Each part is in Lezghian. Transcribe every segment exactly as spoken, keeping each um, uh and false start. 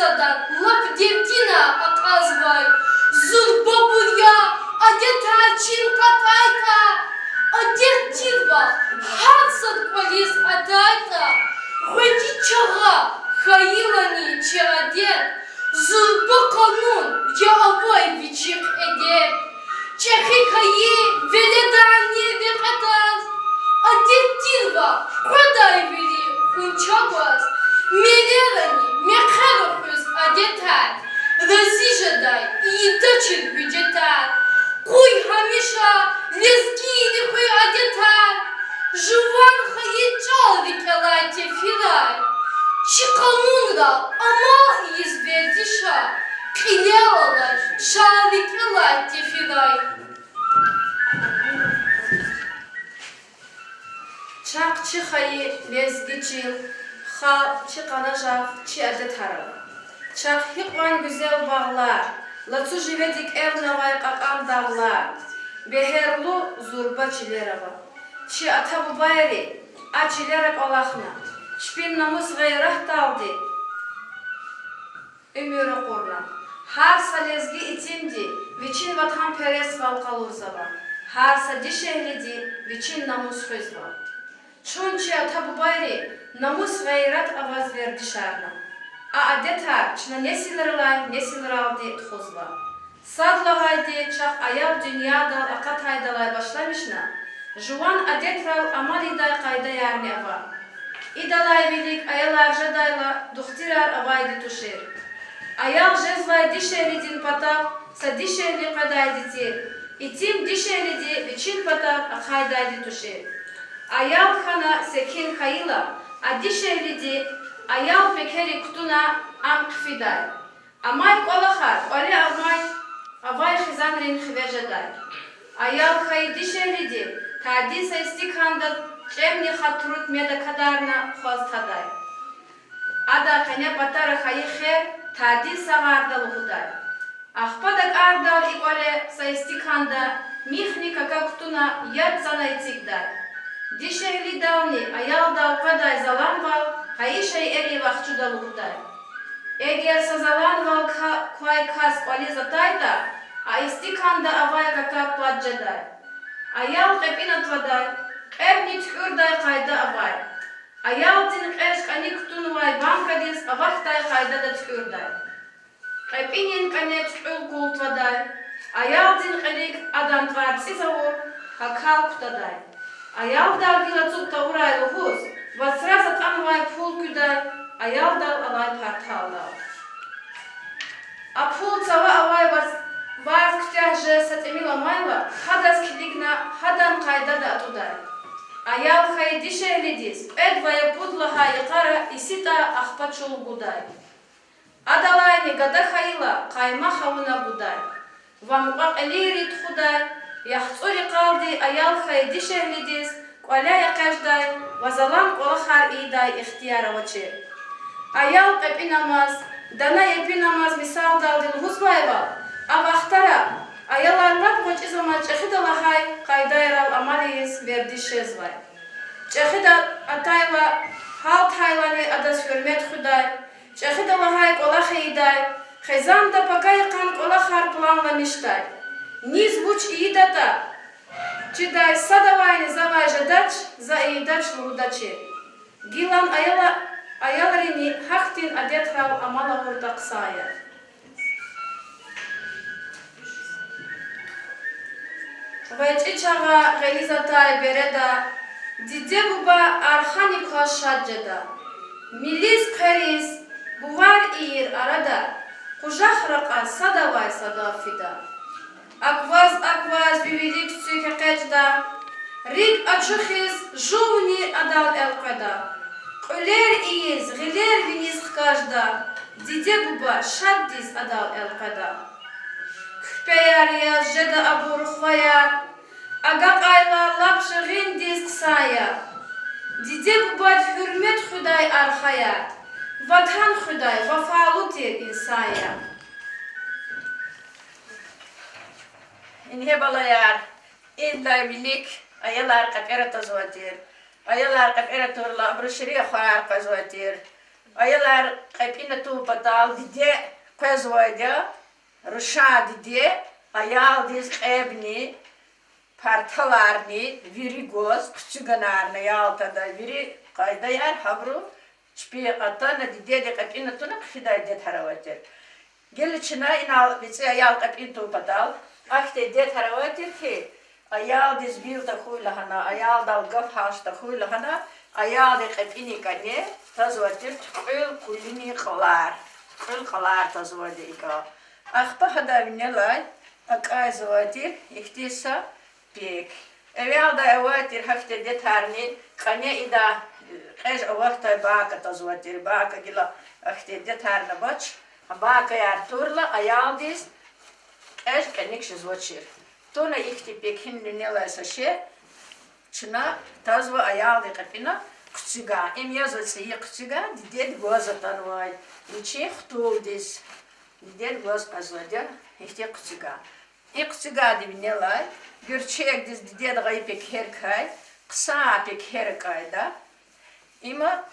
Садан лап дердина акьазвай, зурбабур я, адетар чин кьатӀайтӀа, адет тирвал гьар сад кӀвализ атайтӀа, гъвечӀи чагъа хьайилани чи адет, зурба къанун я авай вичихъ эдеб. ЧӀехи хьайи веледарни рекье таз, адет тирвал къведай вири хунча гваз, мелерани мехъера хуьз адетар, рази жедай ийидачир гьуьжетар. Къуй гьамиша лезгийри хьуй адетар, жуван хайи чӀал рикӀелай тефирай, чи къанунрал амал ийиз вердишар, кьилел алай шар рикӀелай тефирай. Чахъ чи хайи лезги чил, халкь, чи къанажагъ, чи адетар ава. Чахъ гьикьван гуьзел багълар, лацу живеди кӀевнавай кьакьан дагълар, бегьерлу зурба чилер ава. Чи ата-бубайри а чилера кӀвалахна, чпин намус-гъейратдалди уьмуьр акъурна. Гьар са лезги итимди вичин ватанпересвал къалурзава, гьар са дишегьлиди вичин намус хуьзва. Чун чи ата-бубайри намус-гъейрат аваз вердишарна. А адетар чна несилрилай несилралди тухузва. Сад лагьайди, чахъ аял дуьньядал акъатайдалай башламишна, жуван адетрал амал ийидай къайдаярни ава. Идалай вилик аялар жедайла духтурар авайди тушир. Аял жезвай дишегьлидин патав са дишегьли къведайди тир, итим дишегьлиди вичин патав ахъайдайди тушир. Аял хьана секин хьайила, а дишегьлиди аял пекерик кутуна ам хъфидай. Амай кӀвалахар кӀвале амай, авай хизанрин хиве жедай. Аял хьайи дишегьлиди тади са истиканда чӀемни хатуру тӀимет акадарна хъваз тадай. Ада къене патара хьайи хер тади сагъарда лугьудай. Ахпа дакӀардал и кӀвале са истиканда михни кака кутуна яд цана эцигдай. Дишегьлидални аялдал къведай заланвал гьа и шейэрин вахчуда лугьудай. Эгер са заланвал ква-, квай кас кӀвализ атайтӀа, а истиканда авай кака пад жедай. Аял кьепӀина твадай, кьебни туькӀуьрдай къайда авай. Аялдин кьеж кӀаник кутунвай банкадиз авахьдай къайдада туькӀуьрдай. КьепӀинин кӀане туькӀуьл кул твадай. Аялдин кьилик адан тӀварцӀиз авур гьакал кутадай. Аялдал гила цугъ тавурай лугьуз, вацраз атӀанвай пул куьдай, аялдал алай парталдал. А пул цава авай ваз-, варз куьтягь жез са тӀимил амайла, гьадаз килигна гьадан къайдада атӀудай. Аял хьайи дишегьлидиз кьвед ва я пуд лагьай йикъара иситӀа, ахпа чул гудай. Адалайни гада хьайила къаймах авуна гудай. Ва мукьва-кьилийри тухудай, яхцӀур йикъалди аял хьайи дишегьлидиз кӀваляй экъечӀдай ва залан кӀвалахар ийидай ихтияр авачир. Аял кьепӀинамаз, дана епинамаз мисалдалди лугьузвайвал, а вахтара аялар лап гъвечӀизамаз чӀехида лагьай къайдайрал амал ийиз вердиш жезвай. ЧӀехида атайла, гьалтайлани адаз гьуьрмет хуьдай, чӀехида лагьай кӀвалах ийидай, хизанда пака йикъан кӀвалахар планламишдай. Низ вуч ийидатӀа чидай, садавайни завай жедач, за ийидач лугьудачир. Гилан аяла-, аялрини гьахьтин адетрал амал авуртӀа хъсан я. ГъвечӀи чагъа гъилиз атай береда диде-буба арханик кваз шад жеда. Милиз-хъвериз, бувар ийир арада къужах ракьаз садавай садав фида. Акваз-акваз ви вилик цуьк экъечӀда, рикӀ ачухиз жувни адал элкъведа. Кьуьлер ийиз, гъилер виниз хкажда, диде-буба шаддиз адал элкъведа. Куьрпеяр яз жеда абур хваяр, агакьайла лап жагъиндиз хъсан я. Диде-бубад гьуьрмет хуьдай архаяр, ватан хуьдай вафалу тир инсан я. Ингье, балаяр, идалай вилик аялар кьепӀера твазвай тир. Аялар кьепӀера тавурла абуру ширин ахварар къвезвай тир. Аялар кьепӀина тун патал диде къвезвайди я, рушан диде, аялдиз кьебни, парталарни, вири гваз, хъуьцуьганарни ялтада, вири къайдаяр гьабуру чпи атана, дидеди кьепӀина туна хъфидай дидедар авай тир. Гила чна инал вице аял кьепӀин тун патал, ахьтин дидедар авай тир хьи, аялдиз вил тахьуй лагьана, аялдал гаф-гьалч тахьуй лагьана, аялдин кьепӀинин кӀане кутазвай тир туькьуьл къуьлуьнин кьалар, туькьуьл кьалар кутазвайди икӀа. Ахпа гьадан винелай акӀазавай тир ихьтин са пек. Эвелдай авай тир гьахьтин дидедарни, кӀане ида кьеж авахьдай бака кутазвай тир, бака гила ахьтин дидедарни авач, гьа бакаяр турла аялдиз кьеж кӀаник жезвачир. Туна ихьтин пекин винелай са шей, чна кутазва аялдин кьепӀина хъуьцуьган. Им язва цӀийи хъуьцуьган, дидеди гваз атанвай, вичин хтулдиз. Дидеди гваз къвезвайди я ихьтин хъуьцуьган. И хъуьцуьгандин винелай гуьрчегдиз дидеди гъайи пекерикай хъсан пекер акӀайда. Има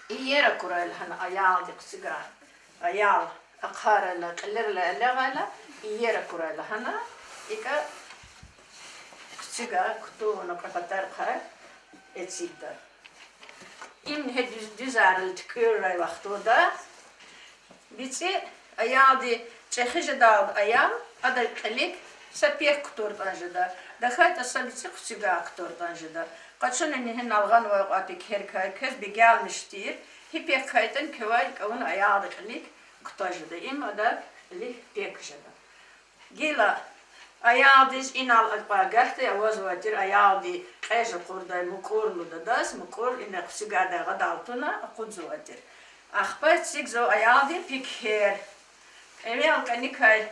иер акурай лагьана аялдин хъуьцуьган. Аял ахъайрай лагьана, кьилерилай элягъайла, иер акурай лагьана, икӀа хъуьцуьган кутуна кьве патарихъай эцигда. Им гьа дуьз-, дуьзарал туькӀуьррай вахтунда, бицӀи аялди чӀехи жедалди аял, ада кьилик са пек кутуртӀан жеда, тахьайтӀа са бицӀи хъуьцуьган кутуртӀан жеда. Къачуна ингье налгъанвай кьван пекерикай, квез бегенмиш тир, гьи пек хьайитӀани квевай кӀавуна аялдин кьилик кутаз жеда. Им ада кьилик пек жеда. Гила аялдиз инал акьван гагьда авазвай тир аялди кьеж акъурдай мукӀур лугьудадаз, мукӀур ина хъуьцуьгадай агъадал туна акъудзавай тир. Ахпа эцигзава аялдин пекер. Эвел кӀаникай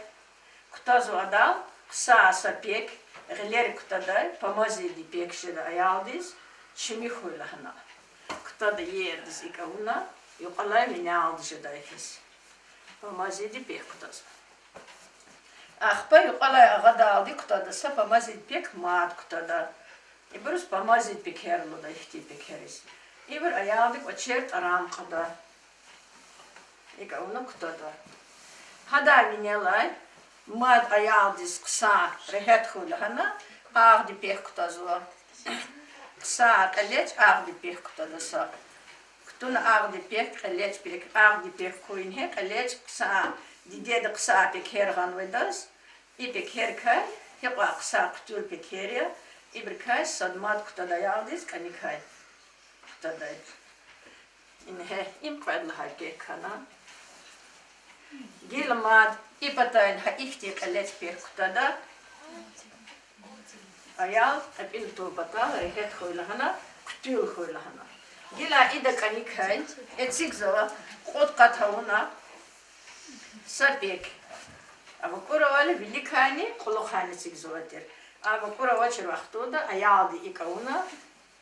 кутазва адал хъсан са пек, гъилерик кутадай, помазиди пек жеда аялдиз, чими хьуй лагьана. Кутада ердиз икӀ авуна, юкьвалай винелди жедай хьиз. Помазиди пек кутазва. Ахпа юкьвалай агъадалди кутада, са помазиди пек мад кутада. Ибуруз помазиди пекер лугьуда, ихьтин пекериз. Ибур аялди кӀвачер тӀарам кьада. ИкӀ авуна кутада. Гьадан винелай мад аялдиз хъсан регьят хьуй лагьана, агъди пек кутазва. Хъсан кьелечӀ, агъди пек кутада са. Кутуна агъди пек, кьелечӀ пек, агъди пек хьуй ингье, кьелечӀ хъсан, дидеди хъсан пекер гъанвайдаз, и пекерикай, гьикьван хъсан хъуьтуьл пекер я, ибурукай сад мад кутада аялдиз, кӀаникай кутадай. Ингье, им кьвед лагьай пек хьана. Гила мад и патайни гьа ихьтин кьелечӀ пек кутада. Аял кьепӀина тун патал регьят хьуй лагьана, хъуьтуьл хьуй лагьана. Гила ида кӀаникай эцигзава кьуд къат авуна са пек. Ам акӀур авайла виликайни кьулухъайни эцигзавай тир. Ам акӀур авачир вахтунда аялди икӀ авуна,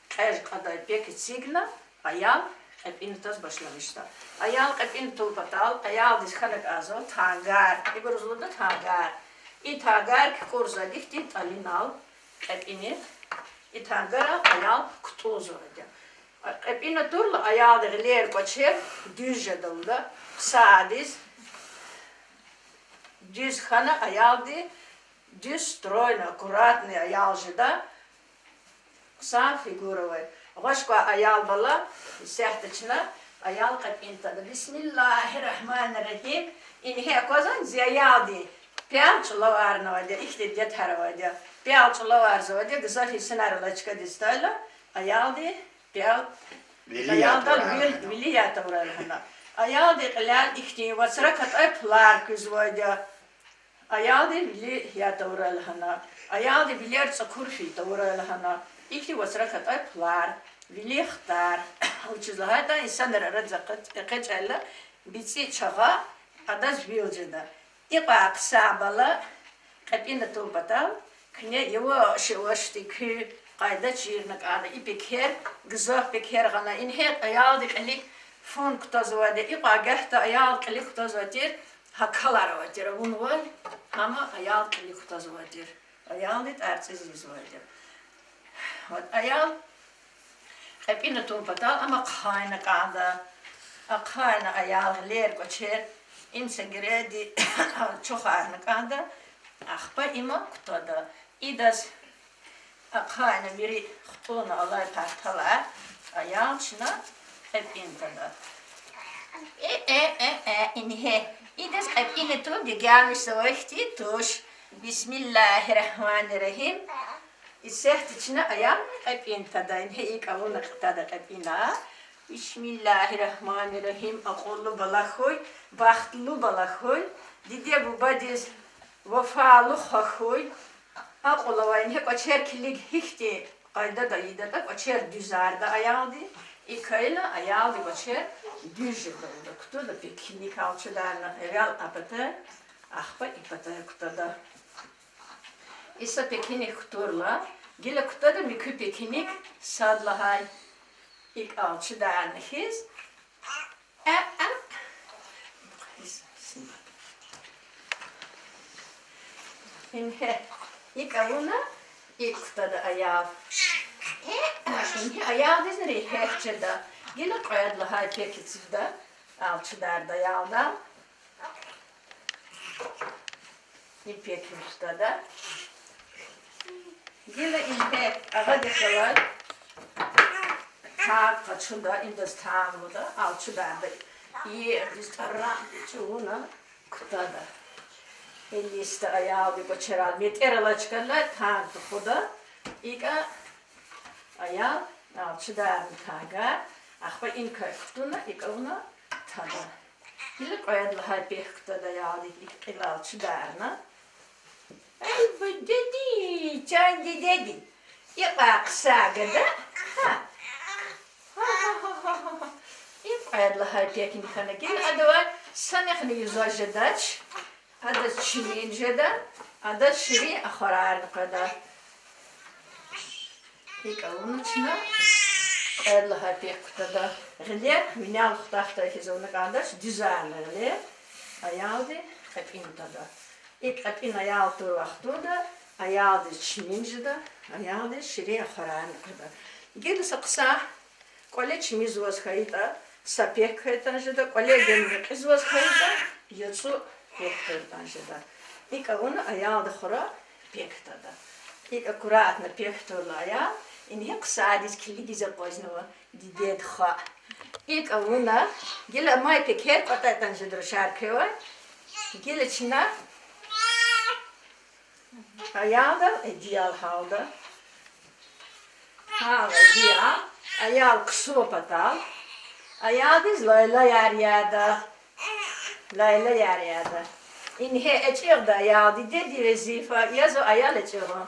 кьеж кьадай пек эцигна, аял кьепӀина тваз башламишда. Аял кьепӀина тун патал аялдиз хьана кӀанзава тангар, ибуруз лугьуда тангар. И тангар кукӀурзавайди хьтин тӀалинал кьепӀинихъ, и тангарал аял кутӀунзавайди я. КьепӀина турла аялдин гъилер, кӀвачер дуьз жеда лугьуда, хъсандиз дуьз хьана аялди, дуьз стройный, аккуратный аял жеда, хъсан фигура авай. Гъваш квай аял бала, исятда чна аял кьепӀина твада. Бисмиллагьир рагьманир рагьим. Ингье аквазва зи аялди, пел чӀулаварнавайди я, ихьтин дидедар авайди я. Пел чӀулаварзавайди я, гзаф инсанар алай чкадиз атайла, аялди пел, аялдал вил, вили ятӀа авурай лагьана. Аялдин кьилел ихьтин вацрак атӀай пулар куьзвайди я. Аялди вили ятӀа авурай лагьана. Аялдин вилер цӀакур фейи тавурай лагьана. Ихьтин вацрак атӀай пулар, вили хтар. Вучиз лагьайтӀа инсанрин арадиз экъечӀайла, бицӀи чагъа адаз вил жеда. Икьван хъсан бала кьепӀина тун патал, куьне яваш-явашди куь къайда чирна кӀанда. И пекер, гзаф пекер гъана, ингье аялдин кьилик фин кутазвайди я. Икьван гагьда аялдин кьилик кутазвай тир, гьакалар авай тир авунвай, гьам аялдин кьилик кутазвай тир. Аялди тӀварцӀиз ийизвайди я. Аял кьепӀина тун патал ам ахъайна кӀанда. Ахъайна аял гъилер, кӀвачер, им са гуьреди чухарна кӀанда, ахпа има кутада. Идаз ахъайна вири хтӀунна алай парталай аял чна кьепӀин тада. Э, э, э, э, ингье. Идаз кьепӀина тун дегенмиш завай хьтин туш. Бисмиллагьи ррагьмани ррагьим. Исятда чна аял кьепӀин тада, ингье икӀ авуна кьетада кьепӀина. Бисмиллагьи ррагьмани ррагьим, акьуллу бала хьуй, бахтлу бала хьуй, диде-бубадиз вафалу хва хьуй. Акьул авай ингье кӀвачер килиг гьихьтин къайдада ийидатӀа, кӀвачер дуьзарда аялди. ИкӀ хьайила аялди кӀвачер дуьз жеда, кутада пекиник алчударна, эвел а патай, ахпа и патай кутада. И са пекиник кутурла, гила кутада муькуь пекиник сад лагьай. ИкӀ алчударна хьиз. Э, э. Ингье, икӀ авуна, икӀ кутада аял. Э, э, ингье аялдизни регьят жеда. Гила кьвед лагьай пек эцигда, алчударда аялдал. И пек кутада. Гила ингье агъадихъ галай тар къачуда, идаз тар лугьуда, алчударда. Иердиз тӀарам чӀугуна кутада. Илисда аялди кӀвачерал метӀер алай чкадилай тар тухуда. ИкӀа аял алчударна тагар, ахпа ингье кутуна, икӀ авуна тада. Гила кьвед лагьай пек кутада аялди, икӀ кьил алчударна. Ай, ба диде, чан дидеди. Икьван хъсан гада. Гьа. Гьа, гьа, гьа, гьа, гьа. И кьвед лагьай пекни хьана, гила адавай санихъни юзаз жедач. Адаз чимин жеда, адаз ширин ахварарни къведа. ИкӀ авуна чна кьвед лагьай пек кутада. Гъилер винел хутахдай хьиз авуна кӀандач, дуьзарна гъилер, аялди кьепӀин тада. ИкӀ кьепӀин аял тур вахтунда аялдиз чимин жеда, аялдиз ширин ахварарни къведа. Гила са хъсан кӀвале чимизваз хьайитӀа, са пек хьайитӀан жеда, кӀвале генани кьизваз хьайитӀа, яцӀу пек хьайитӀан жеда. ИкӀ авуна аялди хура пек тада. ИкӀ аккуратно пек турла аял, ингье хъсандиз килигиз акъвазнава дидед хва. ИкӀ авуна, гила амай пекер кӀватӀайтӀан жеда рушар квевай. Гила чна аялдал эдиял гьалда. Гьал эдиял, аял ксун патал, аялдиз лайлаяр яда. Лайлаяр яда. Ингье эцигда аял, дидеди везифа язва аял эцигун.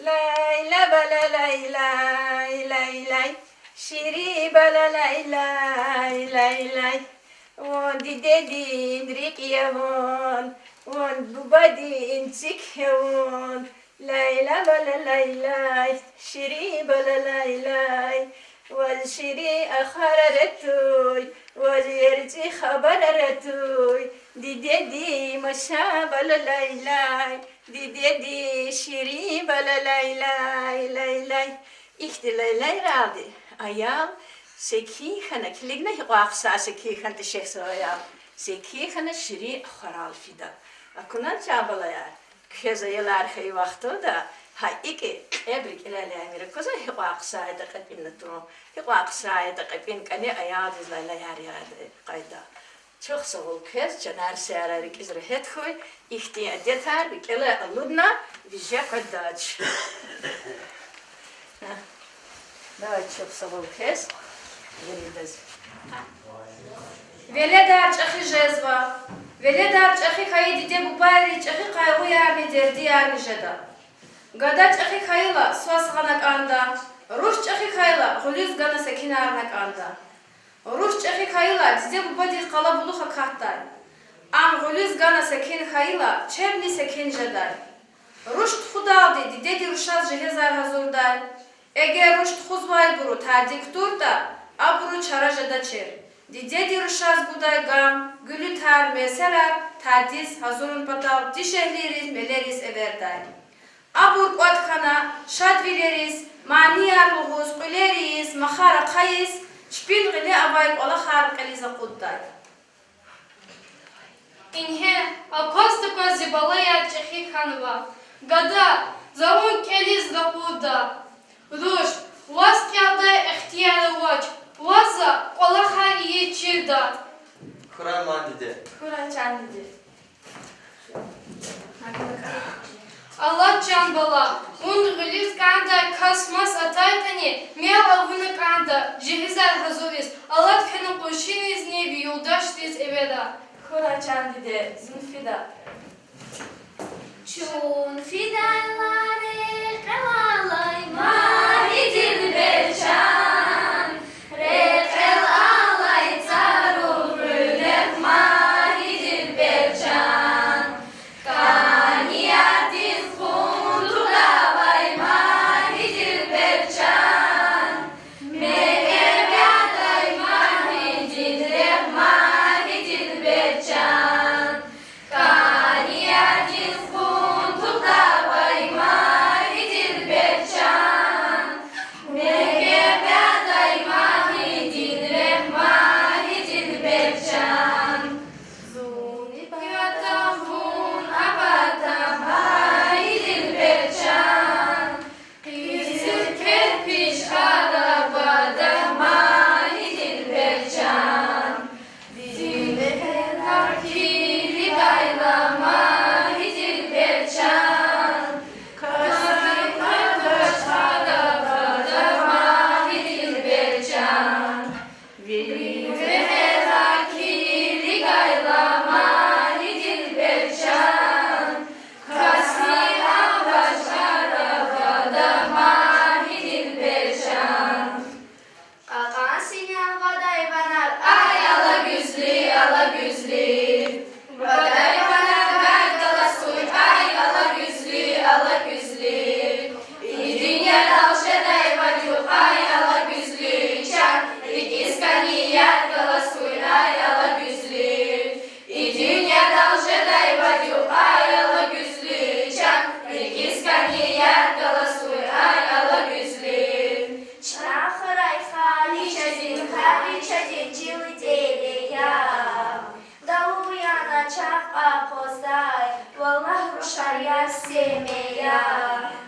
Лайла бала лайлай, лайлай, ширин бала лайлай, лайлай. Вун дидедин рикӀ я вун, вун бубадин цик я вун. Лайла бала лайлай, ширин бала лайлай. Ваз ширин ахварар атуй, ваз верцӀи хабарар атуй, дидедин маса бала лайлай, дидедин ширин бала лайлай, лайлай. Ихьтин лайлайралди аял секин хьана, килигна гьикьван хъсан секин хьана тешегзава аял. Секин хьана ширин ахварал фида. Акуна, чан балаяр, квез аялар хьайи вахтунда гьа икӀ кьеб рикӀелай лямир аквазва, гьикьван хъсан ятӀа кьепӀина тун, гьикьван хъсан ятӀа кьепӀин кӀане аялдиз лайлаяр ядай къайда. Чухсагъул квез, чанар сяра рикӀиз регьят хьуй, ихьтин адетар рикӀелай алудна виже къведач. Давай, чухсагъул квез, виридаз. Веледар чӀехи жезва. Веледар чӀехи хьайи диде-бубайри чӀехи къайгъуярни дердиярни жеда. Гада чӀехи хьайила, свас гъана кӀанда, руш чӀехи хьайила, гъуьлуьз гана секинарна кӀанда. Руш чӀехи хьайила, диде-бубадихъ къалабулух акатдай. Ам гъуьлуьз гана секин хьайила, чебни секин жедай. Руш тухудалди дидеди рушаз жегьезар гьазурдай. Эгер руш тухузвайбуру тади кутуртӀа, абуру чара жедачир. Дидеди рушаз гудай гам, гуьлуьтар, месерар тадиз гьазурун патал дишегьлийриз, мелериз эвердай. Абур кӀватӀ хьана, шадвилериз манияр лугьуз, кьуьлер ийиз, махар ахъайиз, Чпин гъиле авай кӀвалахар кьилиз акъуддай. Ингье, акваз-такваз зи балаяр чӀехи хьанва. Гада, за вун кӀелиз ракъурда. Руш, ваз кӀелдай ихтияр авач, ваз за кӀвалахар ийиз чирда. Хьурай, ман диде. Хьурай, чан диде. Алад, чан бала, вун гъуьлуьз кӀандай кас-мас атайтӀани, мел авуна кӀанда, жигьизар гьазуриз, алад фена къуншинизни ви юлдашдиз эвера. Хьурай, чан диде, зун фида. Чун фидайла рекьел алай, ма гьи дилбер чан, рекьел алай цӀару гъуьлехъ, ма гьи дилбер чан, кӀани ятӀиз хъун тугъавай, ма гьи дилбер чан, мекӀевядай, ма гьи дилбер, ма гьи дилбер чан, кӀани ятӀиз хъун тугъавай, ма гьи дилбер чан, мекӀевядай, ма гьи дилбер, ма гьи дилбер чан. Зун ятӀа, вун абатӀа, ма гьи дилбер чан, къизил керпич арабада, ма гьи дилбер чан, дин вегьена килигайла, ма гьи дилбер чан, касни абач арабада, ма гьи дилбер чан, дин вегьена килигайла, ма гьи дилбер чан, касни абач арабада, ма гьи дилбер чан. Кьакьан синел вадай ванар, ай, ала гуьзлуь, ала гуьзлуь. Вадай ванар гай галаз хьуй, ай, ала гуьзлуь, ала гуьзлуь. И дуьньядал жедай вад югъ, ай, ала гуьзлуь, чан, рикӀиз кӀани яр галаз хьуй, ай, ала гуьзлуь. И дуьньядал жедай вад югъ, ай, ала гуьзлуь, чан, рикӀиз кӀани яр галаз хьуй, ай, ала гуьзлуь. Чна хьурай хали чадин, хали чадин чил дере я. Далу яна чахъ акъваздай, валлагь, рушар яр семе я.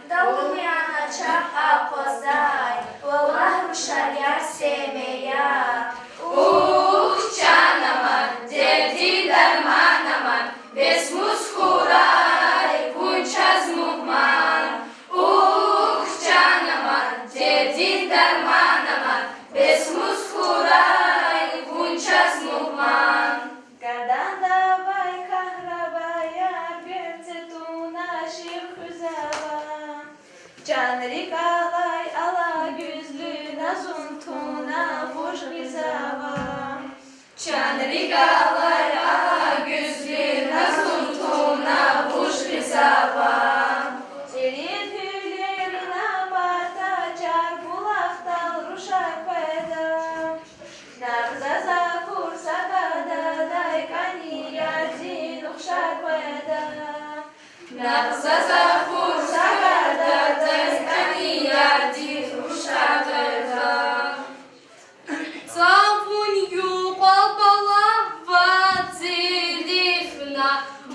Далу яна чахъ акъваздай, валлагь, рушар яр семе я. Ух, чан ама, дердин дарман ама, бес мус хьурай вун чаз мугьман. Ух, чан ама, дердин дарман ама, бес мус хьурай вун чаз мугьман. Гаданда авай кагьрабаяр гвенце туна ширин хуьзава. Чан рикӀ алай ала гуьзлуь, на зун туна вуж гъизава. Чан рикӀ алай ала гуьзлуь, на зун туна вуж гъизава. Ирид гьуьлерин пата чар булахдал рушар къведа. Нагъзаз акур са гададай кӀани ярдин ухшар къведа. Нагъзаз акур са гададай кӀани ярдин ухшар къведа. Цавун юкьвал, бала, вацӀи лифна,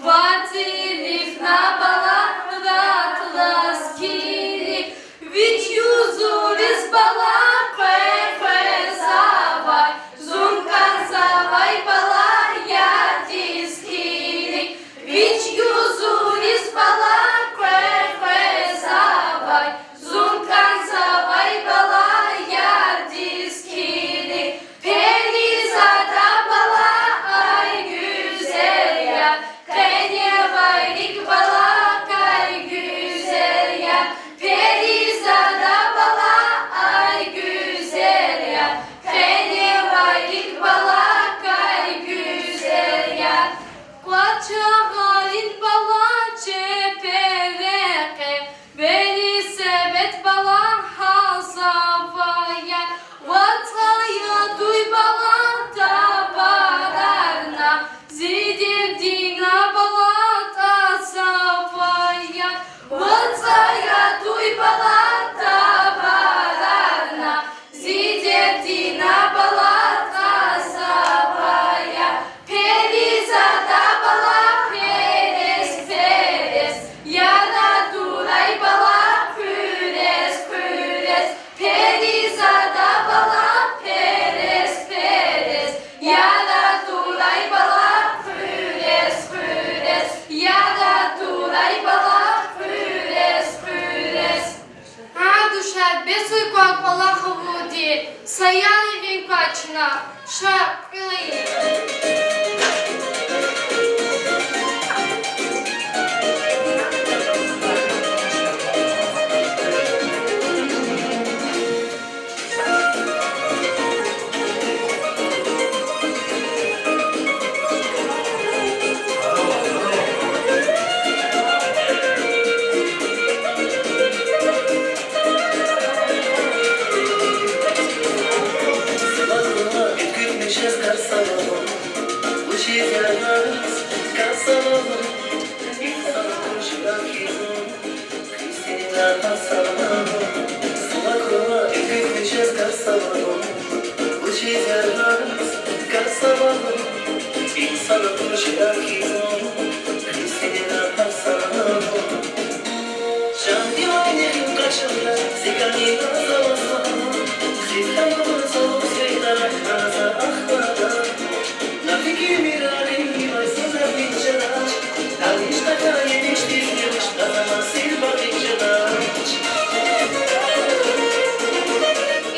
вацӀи лифна, бала, ратлаз килиг. Вич юзуриз, бала, къекъвезавай, зун кӀанзавай, бала, ярдиз килиг. Вич юзуриз, бала, къекъвезавай, зун кӀанзавай, бала, ярдиз килиг. Перизада, бала, ай гуьзел яр, къене ва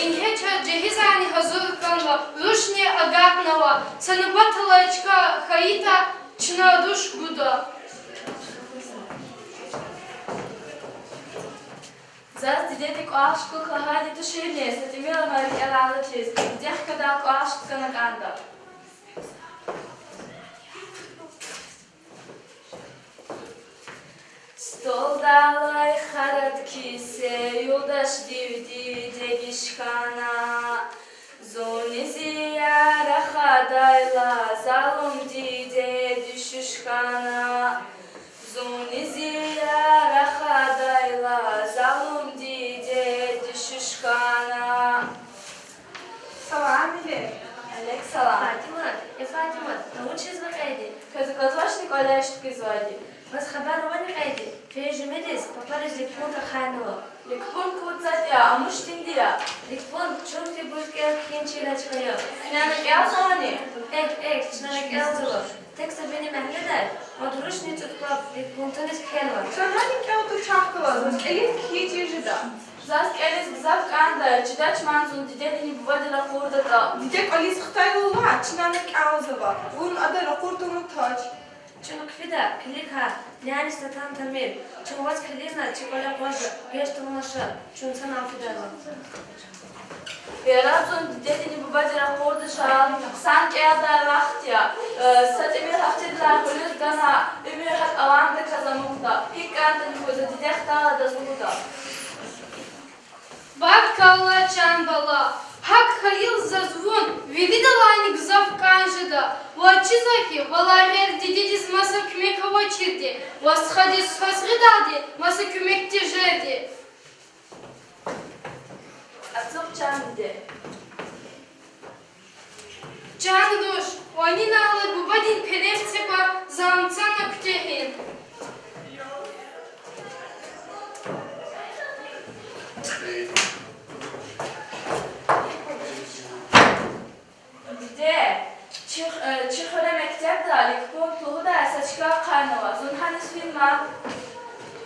Ингье чаз жегьизарни гьазур хьанва, рушни агакьнава, са нубатдилай чка хьайитӀа, чна руш гуда. Заз дидеди кӀвал шукур лагьайди туширни, са тӀимил лагьай рикӀелай алачиз, дидехъ хкадай кӀвал шукур хьана кӀанда. Столдалай харад кисе юлдашдивди дегиш хьана. Зунни зи яр рахадайла, залум диде дуьшуьш хьана. Зунни зи яр рахадайла, залум диде дуьшуьш хьана. Салам, Милер. Алейк салам. Фатима, я Фатима, вучиз векьеди? Квез аквазвачни кӀвале ишт хъийизвайди? Ваз хабар авани кьейди? Фейи жуьмядиз папариз ликпункт ахъайнава. Ликпункт вуч затӀ я, амуш тинди я? Ликпункт чун хьтинбуруз кӀел-кхьин чирдай чка я. Куьне ана кӀелзавани? Эхь, эхь, чна ана кӀелзава. Тек са бини мягьледай мад рушни цӀуд паб ликпунктуниз кхьенва. Чна гьана кӀелда чахъ галаз, заз кӀелиз кхьин чир жеда. Заз кӀелиз гзаф кӀандай, чидач ман, зун дидедини бубади ракъурдатӀа. Диде кӀвализ хтайла лагь, чна ана кӀелзава, вун ада ракъур тавуна тач. Чун хъфида, килиг гьа, няни са тан тамир, чун ваз килигна чи кӀвале акъвазда, геж тавуна ша, чун санал фидайла. Яраб зун дидедини бубади ракъурдача, хъсан кӀелдай вахт я. Э, са тӀимил гьафтедилай гъуьлуьз гана, уьмуьр гьакӀ аламдаказ амукьда. ГьикӀ кӀантӀани хьуй, за диде хтайла адаз лугьуда. Баркалла, чан бала, гьакӀ хьайила заз вун виридалайни гзаф кӀан жеда. Ваз чизва хьи, валай гъейри дидедиз маса куьмек авачирди, ваз стхадиз свас гъидалди маса куьмек тежерди. Ацукь, чан диде. Чан руш, ванинал алай бубадин перем це кван, за ам цана куьтягьин. Диде, чи, э, чи хуьре мектебда ликпункт лугьудай са чка ахъайнава, зун гьаниз фин ман.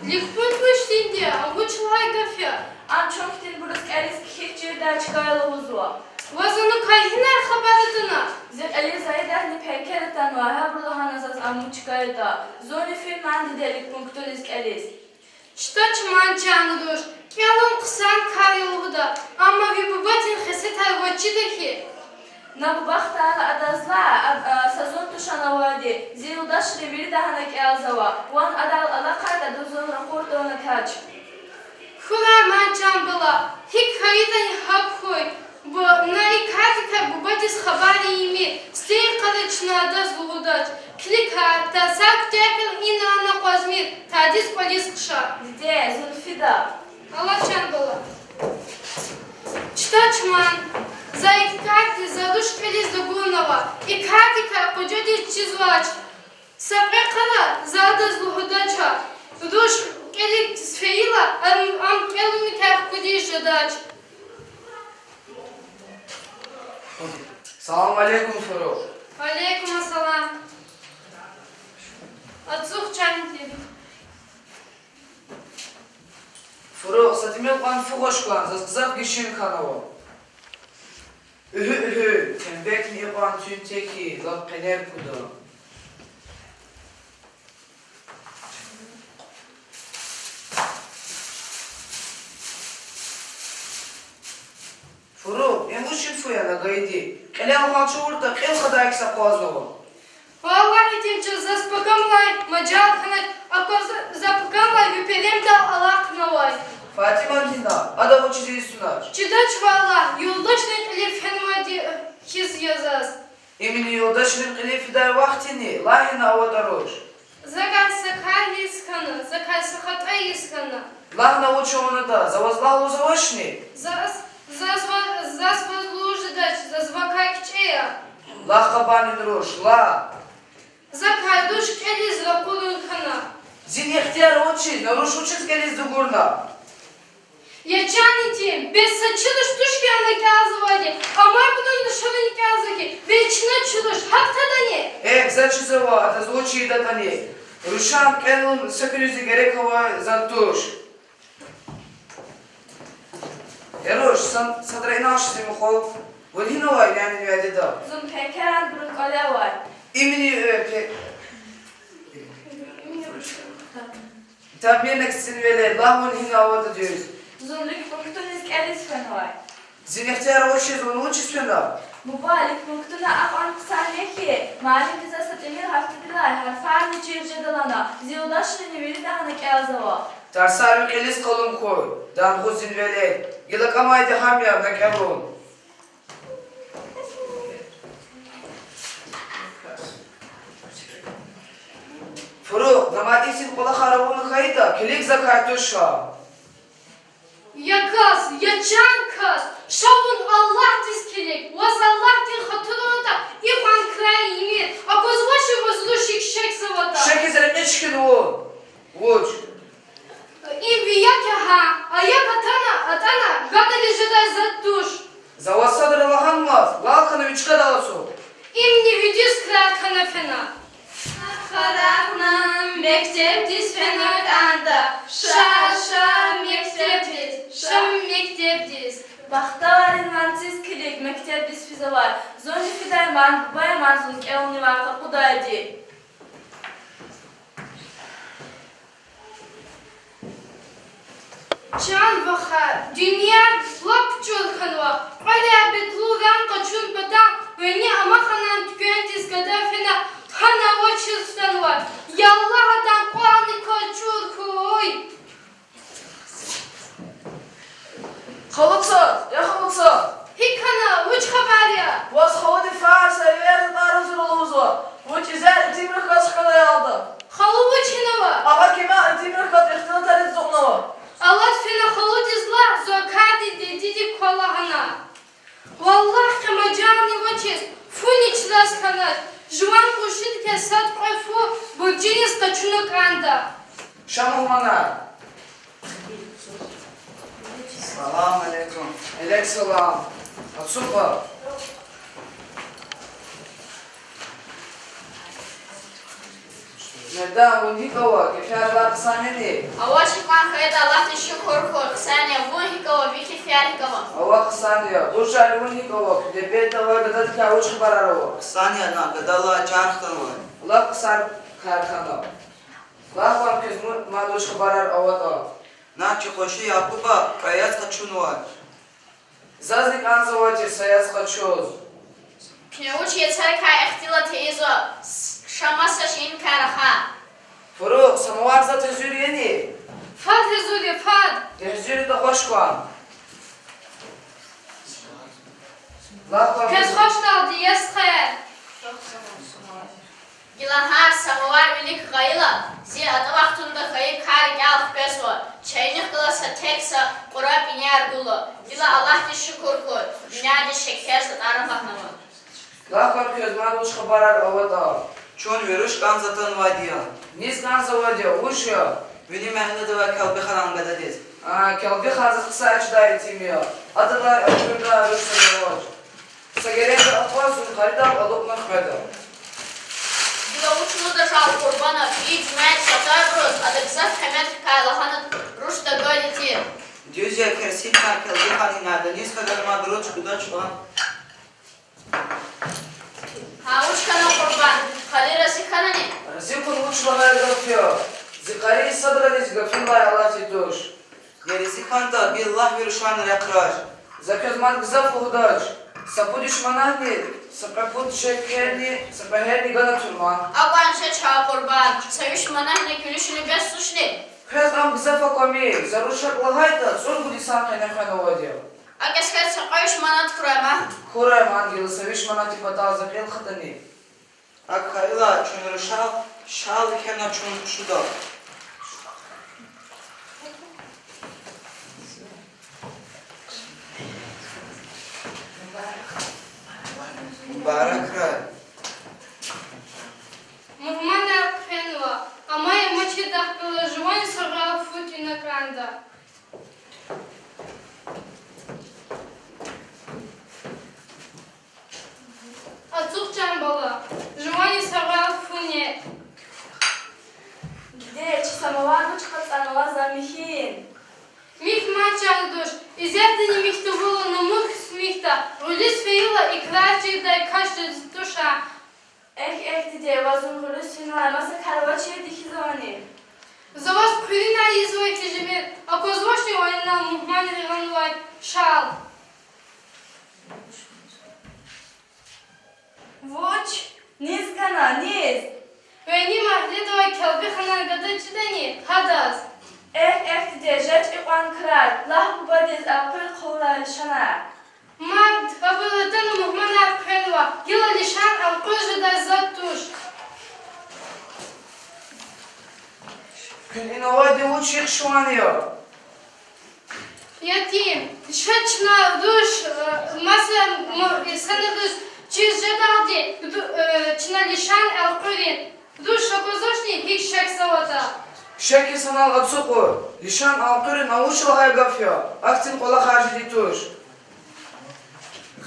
Ликпункт вуч тинди я, вуч лагьай гаф я? Ам чун хьтинбуруз кӀелиз кхьиз чирдай чка я лугьузва. Ваз анукай гьинай хабар атана? Зи кьилиз Заидатни Пекер атанва, гьабуру лагьана заз ам вуч чка ятӀа. Зунни фин ман, диде, ликпунктуниз кӀелиз. Чидач ман, чан руш, кӀелун хъсан кар я лугьуда, амма ви бубадин хесетар ваз чида хьи. На буба хтайла адаз лагь, а, а, са зун туш ана авайди, зи юлдашри вирида гьана кӀелзава, ван адал алахъайтӀа, ада зун ракъур тавуна тач. Хьурай ман, чан бала, гьикӀ хьайитӀани гьакӀ хьуй. Бу-, на и кардикай бубадиз хабар ийимир, сифте йикъара чна адаз лугьудач. Килиг гьа, тарсар куьтягь хьайила ина-ана акъвазмир, тадиз кӀвализ хъша. Диде, зун фида. Алай, чан бала. Чидач ман, за и кардиз, за руш кӀелиз тагурнава. И кардикай къужадиз чизвач. Са кьве йикъара за адаз лугьудач, руш кӀелиз фейила, ам, ам кӀелуникай хкудиз жедач. Салам алейкум, Фуру. Ва алейкум ассалам. Ацукь, чан диде. Фуру, са тӀимил кьван фу гъваш кван, заз гзаф гишин хьанва. Уьгьуь, уьгьуь, тембекни икьван туьнт я хьи, лап къенер куда. Фуру, им вучин фу я, на гайиди? Кьилел гьалча авуртӀа, кьил хадай кас акъвазнава. Валлагь, итим чаз заз пакамлай мажал хьанач, акваз за пакамлай ви перемдал алахънавай. Фатиман гьина, ада вучиз ийиз тунач? Чидач валлагь, юлдашрин кьилив фенвайди хьиз я заз. Имни юлдашрин кьилив фидай вахт яни, лагь гьина, аватӀа руш. Закай са кар ийиз хьана, закай са хатӀа ийиз хьана. Лагь на, вуч авунатӀа, за ваз лагь лугьуз авачни? Заз, заз ва-, заз ваз лугьуз жедач, заз вакай кичӀе я. Лагь къабанин руш, лагь. Зин ихтияр авачиз, на руш вучиз кӀелиз дугурна? Я чан итим, бес са чи руш туш хьи ана кӀелзавайди, амай кьуна рушари кӀелзава хьи, бес чна чи руш, гьакӀ твадани? Эхь, заз чизва, адаз вуч ийидатӀани. Рушан кӀелун са куьруьз герек авай затӀ туш. Я руш, са-, садра инанш зи мухъ. Вун гьинавай, нянин вядеда? Зун пекеран бурун кӀвале авай. Имни, э, пе-, Тамбинек син велед, лагь, вун гьина аватӀа дуьз. Зун ликпунктуниз кӀелиз фенвай. Зин ихтияр авачиз, вун вучиз фена? Буба, ликпунктуна акьван хъсан я хьи, муаллимди заз са тӀимил гьафтедилай гьарфарни чир жеда лагьана, зи юлдашрини вирида гьана кӀелзава. Тарсар ви кьилиз къалун хьуй, дангъу зин велед. Гила кӀамайди гьам я, на кӀелун. Фурукь, на мадисин кӀвалахар авуна хьайитӀа, килиг, закай туш ша. Я кас, я чан кас, ша вун Аллагьдиз килиг, ваз Аллагьдин хатур аватӀа, икьван крар ийимир, аквазвачни ваз рушик шехьзаватӀа? Шехьиз рекье чкин вун. Вуч? Им ви як я гьа, а як атана, атӀана, гадариз жедай затӀ туш. За ваз садра лагьанмаз, лал хьана ви чкадал ацукь. Имни ви дуьз крар хьана фена. Къарагъна, мектебдиз фена кӀанда. Ша, ша, мектебдиз, ша мектебдиз. Бахтаварин ванциз килиг, мектебдиз физвай. Зунни фидай ман, бубаяр ман зун кӀелунивай къакъудайди. Чан вахар, дуьнья лап чӀур хьанва. Кьве регьят бедлу ран къачун патал вини амаханан туьквендиз гада фена, гьана авачиз хтанва. Яллагь, адан кӀвални кваз чӀур хьуй. Халу цаз, я халу цаз. ГьикӀ хьана, вуч хабар я? Ваз халудин фар са эвер затӀар гьазур ая лугьузва. Вун чизер итимрихъ галаз хкана аялда. Халу, вуч хьанва? Агъа Кемал итимрихъ галаз ихтилатриз ацукьнава. Алад фена халудиз лагь, зун а кардин дидедик ква лагьана. Валлагь, къе мажални авачиз, фуни чраз хьанач. Жуван къуншидикай сад-кьве фу буржиниз къачуна кӀанда. Ша, мугьманар. Салам алейкум. Алейкум салам. Ацукьа. Мердан, вун гьикӀ ава, кефервал хъсан яни? Авач, икьван хьайитӀа Аллагьдиз шукур хьуй, хъсан я, вун гьикӀ ава, ви кефер гьикӀ ава? Ава, хъсан я. Буржали, вун гьикӀ ава, куьне бед авай гададикай вуч хабарар ава? Хъсан я, на гадалай чар хтанвай. Аллагь хъсан кар хьана. Лагь кван квез, ма-, мад вуч хабарар аватӀа. На чи къунши Якуба кьве яц къачунвай. Зазни кӀанзавай тир са яц къачуз. Куьне вуч яцарикай ихтилат ийизва, ша маса ширинкай рахай. Фурукь, самовар заз гьазур яни? Фад гьазур я, фад. Гьазур ятӀа гъваш кван. Лагь кван. Квез гьуьшдалди, я стхаяр. Гила гьар самовар вилик гъайила, зи атӀа вахтунда хьайи кар рикӀел хквезва, чайнихъ галаз са тек са кьураб пеняр гуда. Гила Аллагьдиз шукур хьуй, дуьньядиз шекер затӀар амукьнава. Лагь кван квез, мад вуч хабарар аватӀа. Чун ви руш кӀанзавай атанвайди я. Низ кӀанзавайди я, вуж я? Вини мягьледа авай Келбиханан гададиз. А, Келбихан заз хъсан чидай итим я. Адалай акурдай руш авач. Са геренда акваз, зун къаридал алукьна хкведа. Гила вуч лугьуда жал, Къурбан, и жуьмядин патарбуруз ада гзаф къиметрикай лагьана руш тагал тир. Дуьз я, керсин хьана, Келбихан, инаданиз хьана мад руш гудач ва. Гьа, вуч хьана, Къурбан, хали рази хьанани? Рази хьун вуч лагьай гаф я? Зи къари садра низ гафунилай алатай туш. Я рази хьанатӀа, биллагь, ви рушан рехъ рач. За квез мад гзаф лугьудач. Са пуд виш манатни, са кьве пуд шекерни, са кьве гьерни гана тур ман. Акьван жеч гьа, Къурбан, са виш манатни куьлуь-шуьлуь бес тушни? Квез ам гзаф аквамир, за руш гьакӀ лагьайтӀа, цӀуругуд йисан къене хвена авайди я. АкӀ, эскер, са кьве виш манат хьурай ман. Хьурай ман, гила са виш манатдин патал за кьил хатӀани. АкӀ хьайила, чун рушал шал кхьена чун шуда. Мубаракрай. Мугьманар хъфенва, амай амачирдахъ галаз. Ацукь, чан бала, жувани сагъвал хьуни. Диде, чи самовар вуч кьацӀанва, за михьин. Михьман чан душ, исятдани михьда вуна, мух михьда, гъуьлуьз фейила, и крар чирдай каш жез туш. Эхь, эхь, диде, ваз зун гъуьлуьз фена, маса кар авачирди хьизвани? За ваз хъуьруьнар ийизва хьи, жемир, аквазвачни ванал мугьманри гъанвай шал? Вуч? Низ гана, низ? Вини магьледавай Келбиханан гада чидани гьадаз? Эхь, эхь, диде, жеч икьван крар, лагь бубадиз элкъуьр хъувурай лишанар. Мад, абур атана мугьманар хъвенва, гила лишан элкъуьр жедай затӀ туш. Куьн инал авайди вуч йикъшиван я? Ятим, ша чна руш, э, маса м-, инсанриз чиз жедалди, ду-, э, чна лишан элкъуьрин. Руш аквазвачни гьикӀ шехьзаватӀа? Шехь инсанал ацукьур, лишан элкъуьрин а вуч лагьай гаф я, ахьтин кӀвалах харжиди туш.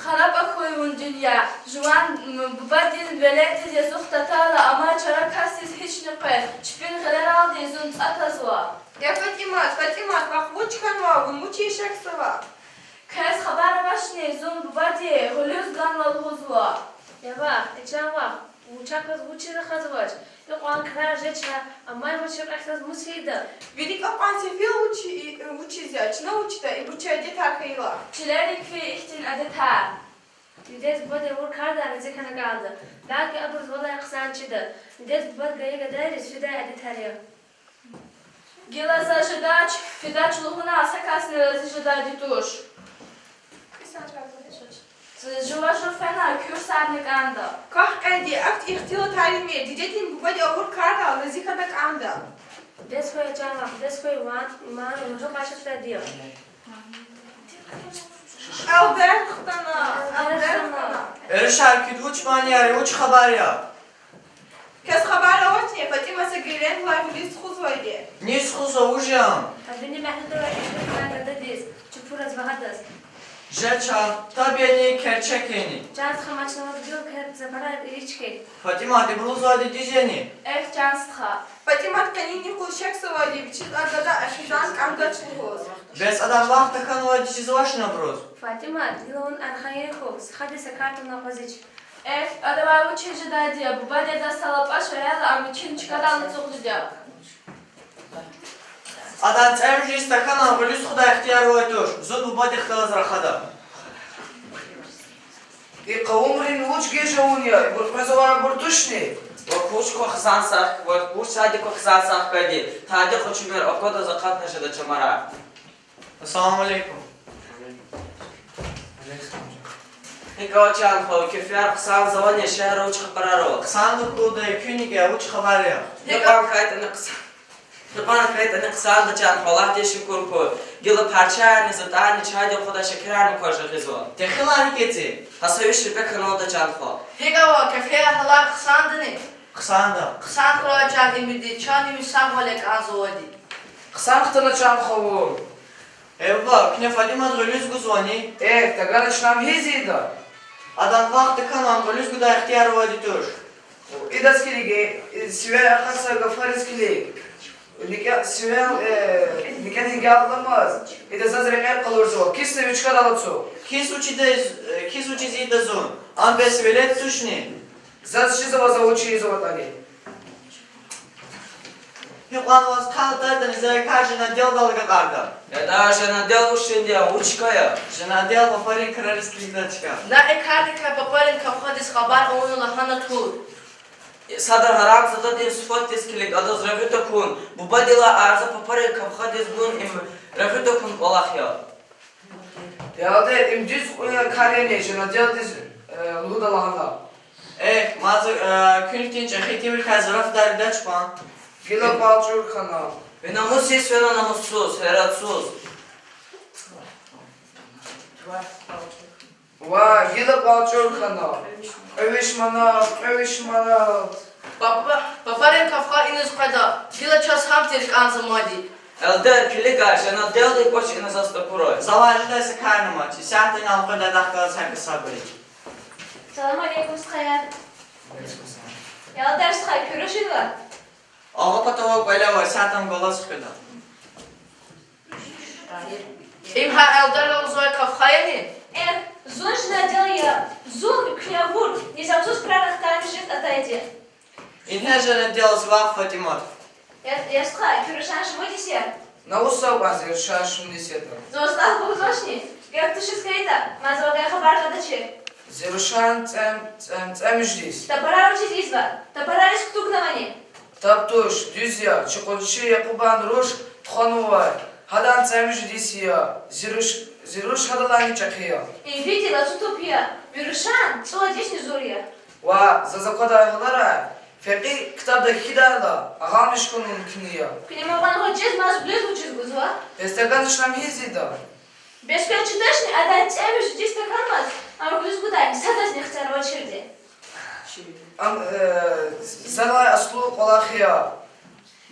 Хараб хьуй вун, дуьнья. Жуван, м, бубадин веледдиз язух татайла, амай чара касдиз гьични къвез, чпин гъилералди зун цӀа тазва. Я ФатӀимат, ФатӀимат, вах вуч хьанва, вун вуч ишехзава? Квез хабар авачни, зун бубади гъуьлуьз ганва лугьузва. Я вах, э чан вах, вун чахъ галаз вучиз рахазвач? Икьван крар жеч, амай вуч икьван заз мус ийида? Вири кьакьан сефил вуч, вучиз я, чна вучда, ибур чи адетар хьайила. Чилерик фейи ихьтин адетар. Дидед-бубади авур кардай рази хьана кӀанда. Белки абуруз валай хъсан чида. Дидед-бубад гайи гадайриз фидай адетар я. Гила заз жедач, фидач лугьуна са касни рази жедайди туш. Жува жув фена, куьрсарни кӀанда. Квахь кьенди, ахьтин ихтилатар ийимир, дидедин-бубадин авур кардал рази хьана кӀанда. Дидед хьуй, чан вах, дидед хьуй, ван, ман, вун жу къачутрай дия. Алдер хтана, алдер хтана. Эршар, куьд вуч манияр, вуч хабар я? Квез хабар авачни, ФатӀимат са геренлай гъуьлуьз тухузвайди? Низ тухузва, вуж я ам? Абуни магьледавай Келбиханан гададиз, чупураз ва гьадаз. Жеч, чан, таб яни, керчек яни? Чан стха, мад чна ваз гила квез за пара ирич хьайи. ФатӀимат, ибур лугьузвайди дуьз яни? Эхь, чан стха. ФатӀимат къенин юкъуз шехьзавайди, вичиз а гада а хизан кӀандач лугьуз. Бес адан вахт тахьанвайди чизвачни абуруз? ФатӀимат, гила вун архайин хьухь, стхадиз са кар тавуна акъвазич. Эхь, адавай вучиз жедайди я, бубади адаз са лапӀа швеяйла, ам вичин чкадал ацукьзавайди я. Адан цӀемуьжуьд стаканар гъуьлуьз тухудай ихтияр авай туш, зун бубадихъ галаз рахада. И къавумрин вуч геж авун я, ибур къвезвайбур тушни? Вахъ вуч квахьзан сагъ, вахъ вуч садик квахьзан сагъ хьайиди, тади къачумир, аквада, за акъатна жеда чамара. Ассаламу алейкум. ГьикӀ ава, чан хва, кефияр хъсанзавани, шегьерра вуч хабарар ава? Хъсан хьурай, куьн гьикӀ я, вуч хабар я? Гьикьван хьайитӀани хъсан. Гьикьван хьайитӀани хъсанда, чан хва, Аллагьдиз шукур хьуй. Гила парчаяни, затӀарни, чайдин хъвадай шекерарни кваз жагъизва. Техилар гьикӀ я ци? Гьа са виш рипе хьанвайди, чан хва. ГьикӀ ава, кефияр гьалар хъсандани? Хъсанда. Хъсан хьурай, чан имиди, чан имид сагъвал я кӀанзавайди. Хъсан хтана, чан хва, вун. Э буба, куьне ФатӀимат гъуьлуьз гузвани? Э, тагана чна ам гьиз ийида? Адан вахт тахьана, ам гъуьлуьз гудай ихтияр авайди туш. Идаз килиг, э, сивел акъатзавай гафариз килиг. НикӀе сивел, э, никӀен гьикӀ я ламаз, ида заз рекьел къалурзава, кисни вичкадал ацу. Кис вучиз ийида, э, кис вучиз ийида зун? Ам бес велед тушни? Заз чизва за вуч ийизватӀани. Гьикьван ваз кал атайтӀани, за и кар Женаделдал агакьарда. Яда, Женадел вучин я, вуч кар я? Женадел папарин крариз килигда чка. На и кардикай папарин кавхадиз хабар авуна лагьана тур. Садра гьарамзададин суфатдиз килиг, адаз регъуь тахьун, бубадилай арза папарин кавхадиз гун им регъуь тахьун кӀвалах я. Ялде, им дуьз, э, кар яни, Женаделдиз, э, лугьуда лагьана. Эхь, мад за, э, куьн хьтин чӀехи тирвилихъай зарафатар ийидач кван. Гила кӀвал чӀур хьана. Ви намус йис фена, намуссуз, гьератсуз. Ва гила кӀвал чӀур хьана. Кьве виш манат, кьве виш манат. Папа, папарин кавха иниз къведа, гила чаз гьам тир кӀанзамайди. Элдер, килигай, чна делдик квач, ина заз тапурай. Завай жедай са кар амач, исятда ина элкъведай, адахъ галаз гьакӀ сабур ая. Салам алейкум, стхаяр. Элдер, стха, куьруь шидва? Агъа патав кӀвале ава, исятда ам галаз хкведа. Им гьа элдердал лугьузвай каф хаяни? Эхь, зун жена дел я, зун куьне авур, низамсуз крар ахтармишиз атайди. Ингье жена дел, зи вах ФатӀимат. Я, я стха, куь рушан шумуд йис я? На усал кьван зи рушан шумуд йис ятӀа. Заз лагь лугьузвачни, гьикӀ тушиз хьайитӀа, мад завай хабар гадачир. Зи рушан цӀем-, цӀем-, цӀемуьжуьд йис. Тапарар вучиз ийизва? Тапарариз кутугнавани? Таб туш, дуьз я, чи къунши Якъубан руш тухванвай, гьадан цӀемуьжуьд йис я, зи руш, зи руш гьадалайни чӀехи я. Им виридалай цӀутӀуп я, ви рушан цӀувад йисни зур я. Ва заз аквадай гьаларай, фекьи ктабда хьидайла, агъамиш хьун мумкин я. Куьне мукьван гъвечӀиз мад гъуьлуьз вучиз гузва? Бес тагана чна михьиз ийида. Бес квез чидачни, адан цӀемуьжуьд йис тахьанмаз, ам гъуьлуьз гудай садазни ихтияр авачирди. Ам, э, завай аслу кӀвалах я.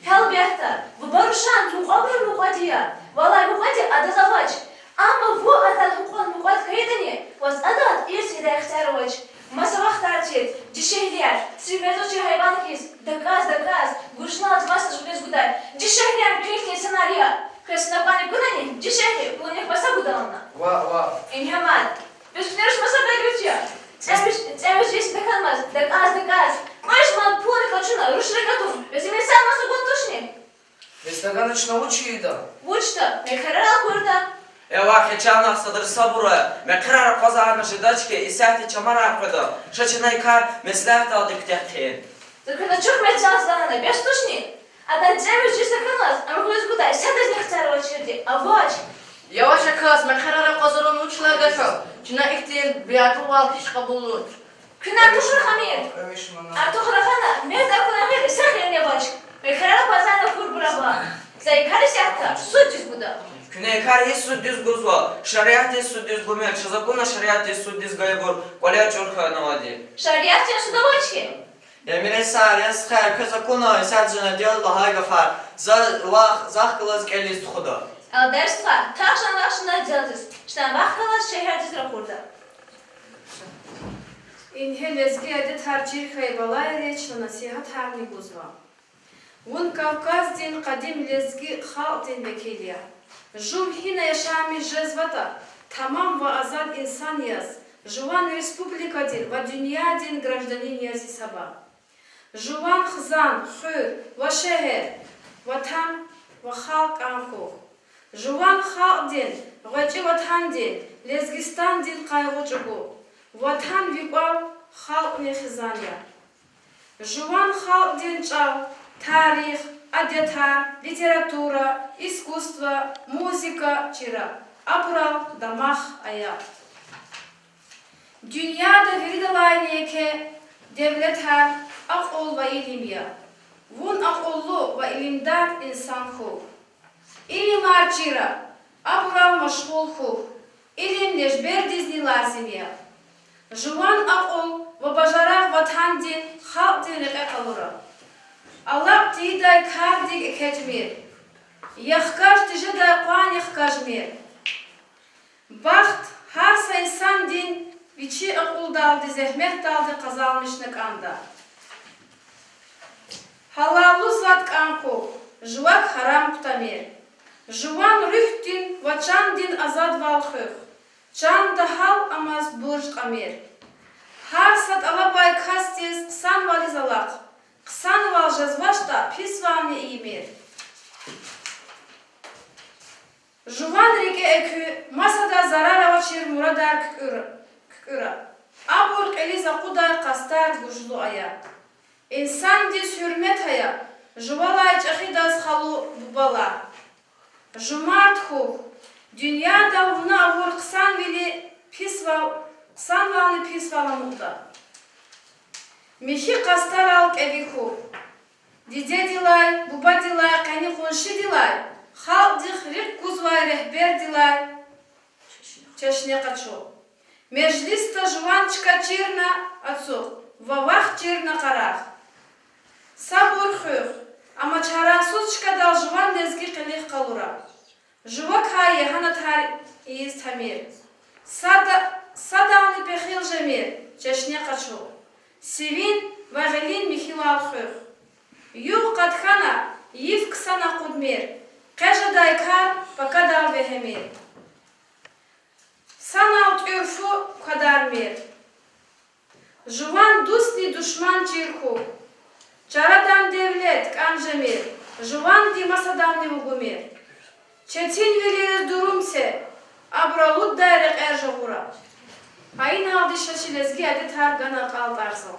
Гьелбетда, буба рушан мукьвабурун мукьвади я, валай мукьвади адаз авач. Амма вун адан гьукьван мукьвади хьайитӀани, ваз адан ирс ийидай ихтияр авач. Маса вахтар тир дишегьлияр, сив мез авачир гьайван хьиз, дакӀаз-дакӀаз, гужналди масадаз гъуьлуьз гудай, дишегьлияр куьн хьтин инсанар я. Квез синагвани акунани, дишегьли пулунихъ маса гуда лагьана. Ва, ва. Ингье мад. Бес куьне руш маса гайи вуч я? ЦӀемуьж-, цӀемуьжуьд йис тахьанмаз, дакӀаз-дакӀаз, кьве жуван пулни къачуна, руш рекье тун, бес им инсан маса гун тушни? Бес тагана чна вуч ийида? Вучда, мехъерар акурда. Э, вах, я чан вах, садра сабур ая, мехъерар акъвазарна жедач хьи, исятда чамарар къведа, ша чна и кар меслятдалди куьтягь хъийин. За квез ачух меслятиз лагьана, бес тушни? Адан цӀемуьжуьд йис тахьанмаз, ам гъуьлуьз гудай садазни ихтияр авачирди, авач. Яваш аказ, мехъерар акъвазарун вуч лагьай гаф я? Чна ихьтин беадабвал гьич кьабулун. Куьне артух рахамир. Артух рахана, мерд акуна гъейри са хиялни авач. Мехъерар акъвазарна акурбур ава. За и кар исятда суддиз гуда. Куьне и кар гьи суддиз гузва? Шариатдин суддиз гумир, чаз акуна шариатдин суддиз гайибур, кӀвале чӀур хьанвайди. Шариатдин суд авач хьи? Я миресар, я стхаяр, квез акуна исятда жена дел лагьай гафар. За вах, захъ галаз кӀелиз тухуда. Элдер стха, тахшан вахчна делдиз, чна вахъ галаз шегьердиз ракъурда. Ингье лезги адетар чир хьайи балайриз чна насигьатарни гузва. Вун Кавказдин къадим лезги халкьдин векил я. Жув гьина яшамиш жезватӀа, тамам ва азад инсан яз, жуван республикадин ва дуьньядин гражданин яз гьисаба. Жуван хизан, хуьр ва шегьер, ватан ва халкь кӀан хьухь. Жуван халкьдин, гъвечӀи ватандин, Лезгистандин къайгъу чӀугу. Ватан ви кӀвал, халкьни хизан я. Жуван халкьдин чӀал, тарих, адетар, литература, искусство, музыка чира, абурал дамах ая. Дуьньяда виридалайни еке девлетар акьул ва илим я. Вун акьуллу ва илимдар инсан хьухь. Илимар чира, абурал машгъул хьухь. Илим лежбердизни лазим я. Жуван акьул ва бажарагъ ватандин, халкьдин рекье къалура. Алакь тийидай кардик экечӀмир. Я хкаж тежедай къванни хкажмир. Бахт гьар са инсандин вичи акьулдалди, зегьметдалди къазанмишна кӀанда. Гьалаллу затӀ кӀан хьухь, жувак гьарам кутамир. Жуван руьгьдин ва чандин азадвал хуьх, чанда гьал амаз бурж кьамир. Гьар са тӀалабай касдиз хъсанвализ алахъ, хъсанвал жезвачтӀа, писвални ийимир. Жуван рикӀе экуь, масадаз зарар авачир мурадар куькӀуьра, куькӀуьра. Абур кьилиз акъудай къастар гужлу ая. Инсандиз гьуьрмет ая жувалай чӀехидаз халу, бубалай. Жумарт хьухь, дуьньядал вуна авур хъсанвили писвал, хъсанвални писвал амукьда. Михьи къастарал кӀеви хьухь. Дидедилай, бубадилай, къени къуншидилай, халкьдихъ рикӀ гузвай регьбердилай чешне къачу. Межлисда жуван чка чирна ацукь ва вахт чирна къарагъ. Сабур хуьх, амма Чарасуз чкадал жуван лезги къилих къалура. Жувакай ягьана тар ийиз тамир. Сада-, садални пехил жемир, чешне къачу. Сивин ва гъилин михьивал хуьх. Югъ-къат хьана, йиф ксана акъудмир, къе жедай кар пакадал вегьемир. Санал тӀуьр фу квадармир. Жуван дустни душман чир хьухь. Чарадан девлет кӀан жемир, жуванди масадални вугумир. Четинвилериз дурум це, абур алуддай рекьер жагъура. Гьа иналди ша чи лезги адетар гана акьалтӀарзава.